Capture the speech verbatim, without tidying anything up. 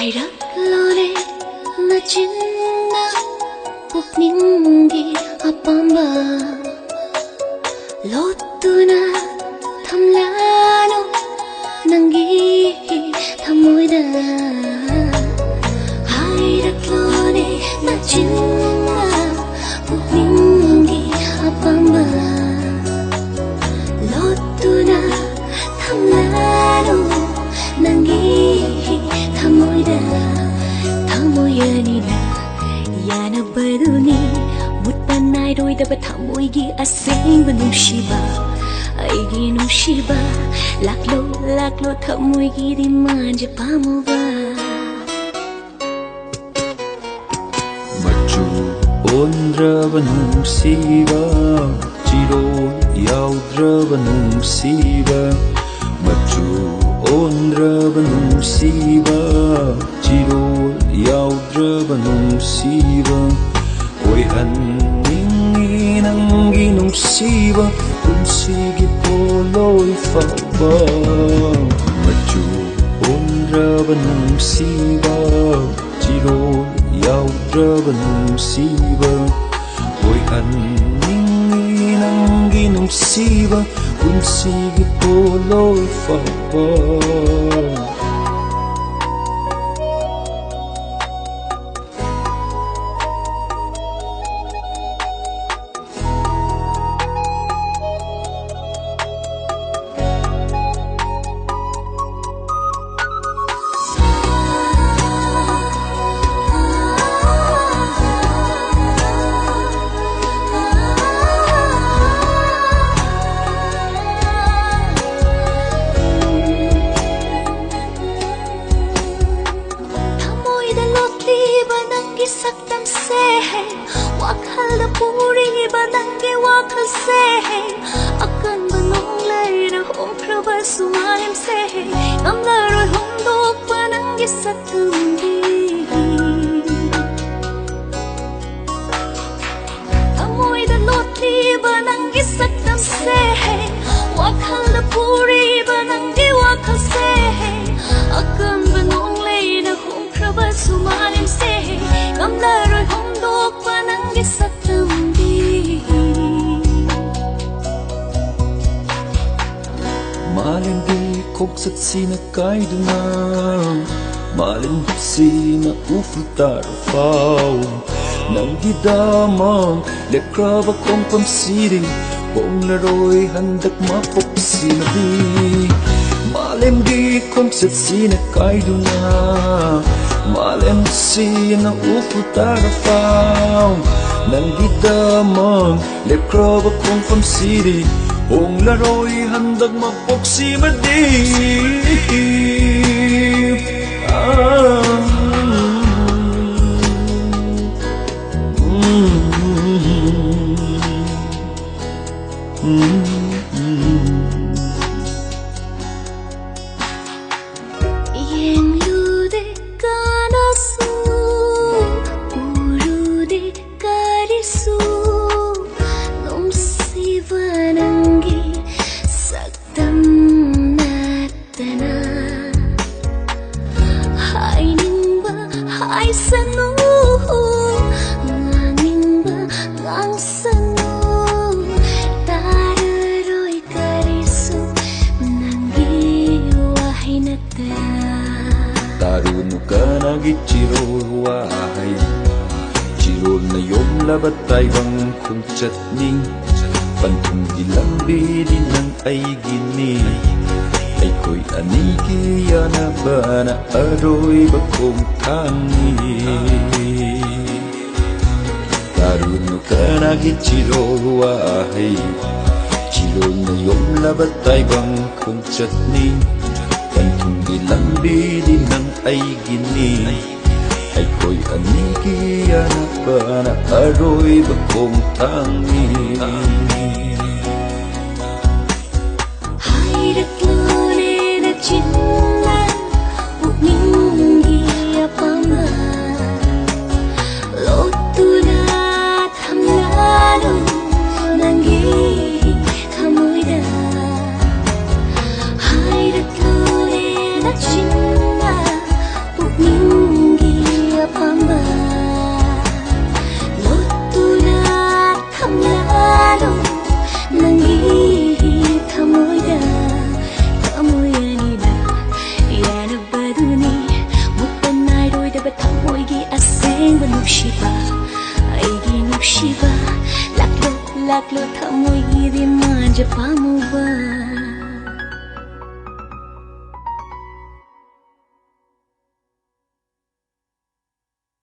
ꯍꯥꯏꯔꯛꯂꯣꯅꯦ ꯅꯆꯤꯟꯅ ꯄꯨꯛꯅꯤꯡꯒꯤ ꯑꯄꯥꯝꯕ ꯂꯣꯠꯇꯨꯅ ꯊꯝꯂꯥꯅꯨ ꯅꯪꯒꯤ ꯊꯃꯣꯏꯗ ꯍꯥꯏꯔꯛꯂꯣꯅꯦ ꯅꯆꯤꯟꯅ ꯄꯨꯛꯅꯤꯡꯒꯤ ꯑꯄꯥꯝꯕ ꯂꯣꯠꯇꯨꯅ ꯊꯝꯂꯥꯅꯨ ꯅꯪꯒꯤ ꯊꯃꯣꯏꯗ ꯊꯃꯣꯏ ꯑꯅꯤꯅ ꯌꯥꯅꯕꯗꯨꯅꯤ ꯃꯨꯠꯄ ꯅꯥꯏꯔꯣꯏꯗꯕ ꯊꯃꯣꯏꯒꯤ ꯑꯁꯦꯡꯕ ꯅꯨꯡꯁꯤꯕ ꯑꯩꯒꯤ ꯅꯨꯡꯁꯤꯕ ꯂꯥꯛꯂꯣ ꯂꯥꯛꯂꯣ ꯊꯃꯣꯏꯒꯤ ꯗꯤꯃꯥꯟꯁꯦ ꯄꯥꯝꯃꯨꯕ ꯃꯆꯨ ꯑꯣꯟꯗ꯭ꯔꯕ ꯅꯨꯡꯁꯤꯕ ꯆꯤꯔꯣꯜ ꯌꯥꯎꯗ꯭ꯔꯕ ꯅꯨꯡꯁꯤꯕ ꯃꯆꯨ ꯑꯣꯟꯗ꯭ꯔꯕ ꯅꯨꯡꯁꯤꯕ ꯆꯤꯔꯣꯜ ꯌꯥꯎꯗ꯭ꯔꯕ ꯅꯨꯡꯁꯤꯕ ꯑꯣꯏꯍꯟꯅꯤꯡꯉꯤ ꯅꯪꯒꯤ ꯅꯨꯡꯁꯤꯕ ꯄꯨꯟꯁꯤꯒꯤ ꯄꯣꯠꯂꯣꯏ ꯐꯥꯎꯕ ꯃꯆꯨ ꯑꯣꯟꯗ꯭ꯔꯕ ꯅꯨꯡꯁꯤꯕ ꯆꯤꯔꯣꯜ ꯌꯥꯎꯗ꯭ꯔꯕ ꯅꯨꯡꯁꯤꯕ ꯑꯣꯏꯍꯟꯅꯤꯡꯉꯤ ꯅꯪꯒꯤ ꯅꯨꯡꯁꯤꯕ ꯄꯨꯟꯁꯤꯒꯤ ꯄꯣꯠꯂꯣꯏ ꯐꯥꯎꯕ ꯊꯃꯣꯏꯗ ꯂꯣꯠꯂꯤꯕ ꯅꯪꯒꯤ ꯁꯛꯇꯝꯁꯦ ꯋꯥꯈꯜꯗ ꯄꯨꯔꯤꯕ ꯅꯪꯒꯤ ꯋꯥꯈꯜꯁꯦ ꯑꯀꯟꯕ ꯅꯣꯡꯂꯩꯅ ꯍꯣꯡꯈ꯭ꯔꯕꯁꯨ ꯃꯥꯂꯦꯝꯁꯦ ꯉꯝꯂꯔꯣꯏ ꯍꯣꯡꯗꯣꯛꯄ ꯅꯪꯒꯤ ꯁꯛꯇꯝꯗꯤ ꯊꯃꯣꯏꯗ ꯂꯣꯠꯂꯤꯕ ꯅꯪꯒꯤ ꯁꯛꯇꯝꯁꯦ ꯋꯥꯈꯜꯗ ꯄꯨꯔꯤꯕ ꯅꯪꯒꯤ ꯋꯥꯈꯜꯁꯦ ꯑꯀꯟꯕ ꯅꯣꯡꯂꯩꯅ ꯈꯣꯡꯆꯠꯁꯤꯅ ꯀꯥꯏꯗꯨꯅ ꯃꯥꯂꯦꯝꯁꯤꯅ ꯎꯐꯨꯜ ꯇꯥꯔꯐꯥꯎ, ꯅꯪꯒꯤꯗꯃꯛ ꯂꯦꯞꯈ꯭ꯔꯕ ꯈꯣꯡꯐꯝꯁꯤꯗꯤ ꯍꯣꯡꯂꯔꯣꯏ ꯍꯟꯗꯛ ꯃꯄꯣꯛꯁꯤꯃꯗꯤ꯫ ꯃꯥꯂꯦꯝꯒꯤ ꯈꯣꯡꯆꯠꯁꯤꯅ ꯀꯥꯏꯗꯨꯅ ꯃꯥꯂꯦꯝꯁꯤꯅ ꯎꯐꯨꯜ ꯇꯥꯔꯐꯥꯎ, ꯅꯪꯒꯤꯗꯃꯛ ꯂꯦꯞꯈ꯭ꯔꯕ ꯈꯣꯡꯐꯝꯁꯤꯗꯤ ꯍꯣꯡꯂꯔꯣꯏ ꯍꯟꯗꯛ ꯃꯄꯣꯛꯁꯤꯃꯗꯤ꯫ ꯌꯦꯡꯂꯨꯗꯦ ꯀꯅꯥꯁꯨ, ꯎꯔꯨꯗꯦ ꯀꯔꯤꯁꯨ, ꯅꯨꯡꯁꯤꯕ ꯅꯪꯒꯤ ꯁꯛꯇꯝ ꯅꯠꯇꯅ꯫ ꯍꯥꯏꯅꯤꯡꯕ ꯍꯥꯏꯁꯅꯨ, ꯉꯥꯡꯅꯤꯡꯕ ꯉꯥꯡꯁꯅꯨ, ꯇꯥꯔꯔꯣꯏ ꯀꯔꯤꯁꯨ ꯅꯪꯒꯤ ꯋꯥꯍꯩ ꯅꯠꯇꯅ꯫ ꯇꯥꯔꯨꯅꯨ ꯀꯅꯥꯒꯤ ꯆꯤꯔꯣꯜ ꯋꯥꯍꯩ, ꯆꯤꯔꯣꯜꯅ ꯌꯣꯝꯂꯕ ꯇꯥꯏꯕꯪ ꯈꯣꯡꯆꯠꯅꯤ꯫ ꯄꯟꯊꯨꯡꯒꯤ ꯂꯝꯕꯤꯗꯤ ꯅꯪ ꯑꯩꯒꯤꯅꯤ꯫ ꯑꯩꯈꯣꯏ ꯑꯅꯤꯒꯤ ꯌꯥꯅꯕꯅ ꯑꯔꯣꯏꯕ ꯈꯣꯡꯊꯥꯡꯅꯤ꯫ ꯇꯥꯔꯨꯅꯨ ꯀꯅꯥꯒꯤ ꯆꯤꯔꯣꯜ ꯋꯥꯍꯩ, ꯆꯤꯔꯣꯜꯅ ꯌꯣꯝꯂꯕ ꯇꯥꯏꯕꯪ ꯈꯣꯡꯆꯠꯅꯤ꯫ ꯄꯟꯊꯨꯡꯒꯤ ꯂꯝꯕꯤꯗꯤ ꯅꯪ ꯑꯩꯒꯤꯅꯤ꯫ ꯑꯩꯈꯣꯏ ꯑꯅꯤꯒꯤ ꯌꯥꯅꯕꯅ ꯑꯔꯣꯏꯕ ꯈꯣꯡꯊꯥꯡꯅꯤ꯫ ꯍꯥꯏꯔꯛꯂꯣꯅꯦ ꯅꯆꯤꯟꯅ ꯄꯨꯛꯅꯤꯡꯒꯤ ꯑꯄꯥꯝꯕ, ꯂꯣꯠꯇꯨꯅ ꯊꯝꯂꯅꯨ ꯅꯪꯒꯤ ꯊꯃꯣꯏꯗ꯫ ꯍꯥꯏꯔꯛꯂꯣꯅꯦ ꯅꯆꯤꯟꯅ ꯄꯨꯛꯅꯤꯡꯒꯤ ꯑꯄꯥꯝꯕ, ꯂꯣꯠꯇꯨꯅ ꯊꯝꯂꯅꯨ ꯊꯃꯣꯏꯒꯤ ꯔꯤꯃꯥꯟꯁꯦ ꯄꯥꯝꯃꯨꯕ꯫